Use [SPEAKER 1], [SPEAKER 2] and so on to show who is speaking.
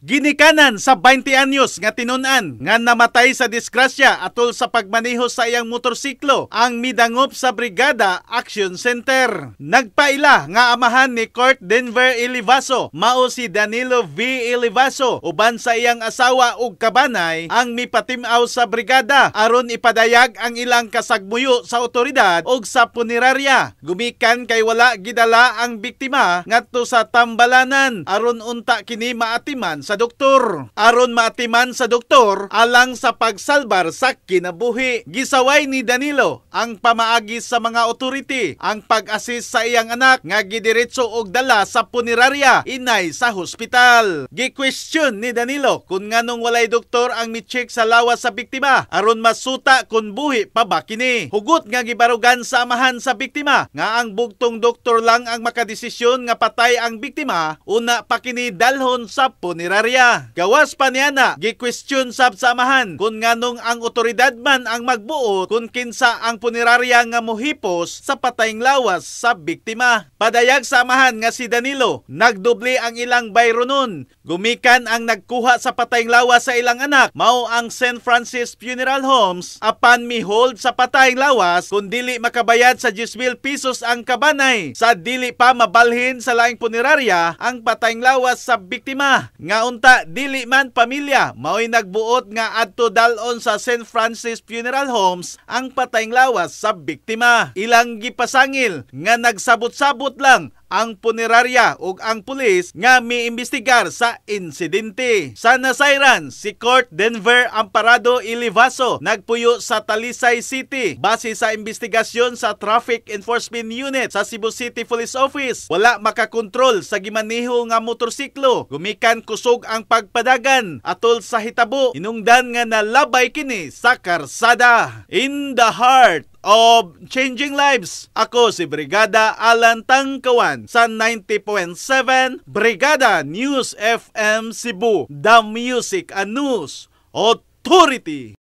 [SPEAKER 1] Ginikanan sa 20 anyos nga tinun-an nga namatay sa disgrasya atol sa pagmaneho sa iyang motorsiklo ang midangop sa Brigada Action Center. Nagpaila nga amahan ni Kurt Denver Elivaso, mao si Danilo V. Elivaso, uban sa iyang asawa ug kabanay ang mipatim-aw sa brigada aron ipadayag ang ilang kasagmuyo sa otoridad ug sa punerarya. Gumikan kay wala gidala ang biktima ngadto sa tambalanan aron unta kini maatiman sa doktor. Aron maatiman sa doktor alang sa pagsalbar sa kinabuhi. Gisaway ni Danilo ang pamaagi sa mga authority ang pag-assist sa iyang anak nga gidiretso og dala sa punerarya inay sa hospital. Gi-question ni Danilo kung nganong walay doktor ang mi-check sa lawas sa biktima aron masuta kung buhi pa ba kini. Hugot nga gibarugan sa amahan sa biktima nga ang bugtong doktor lang ang makadesisyon nga patay ang biktima, una pa kini dalhon sa punerarya. Gawas pa niya na, gi-question sab sa amahan kung nganong ang otoridad man ang magbuot kung kinsa ang punerarya nga mohipos sa patayng lawas sa biktima. Padayag sa amahan nga si Danilo, nagdoble ang ilang bayronon. Gumikan ang nagkuha sa patayng lawas sa ilang anak, mao ang St. Francis Funeral Homes, apan mi-hold sa patayng lawas kung dili makabayad sa 10,000 pesos ang kabanay. Sa dili pa mabalhin sa laing punerarya ang patayng lawas sa biktima. Nga unta dili man pamilya mao'y nagbuot nga adto dal-on sa St. Francis Funeral Homes ang patayng lawas sa biktima. Ilang gipasangil nga nagsabot-sabot lang ang punerarya ug ang pulis nga miimbestigar sa insidente. Sa nasayran, si Court Denver Amparado Ilivaso nagpuyo sa Talisay City. Base sa investigasyon sa Traffic Enforcement Unit sa Cebu City Police Office, wala makakontrol sa gimaneho nga motorsiklo. Gumikan kusog ang pagpadagan atol sa hitabo, hinungdan nga nalabay kini sa karsada. In the heart of changing lives, ako si Brigada Alan Tangkawan sa 90.7 Brigada News FM Cebu, The Music and News Authority.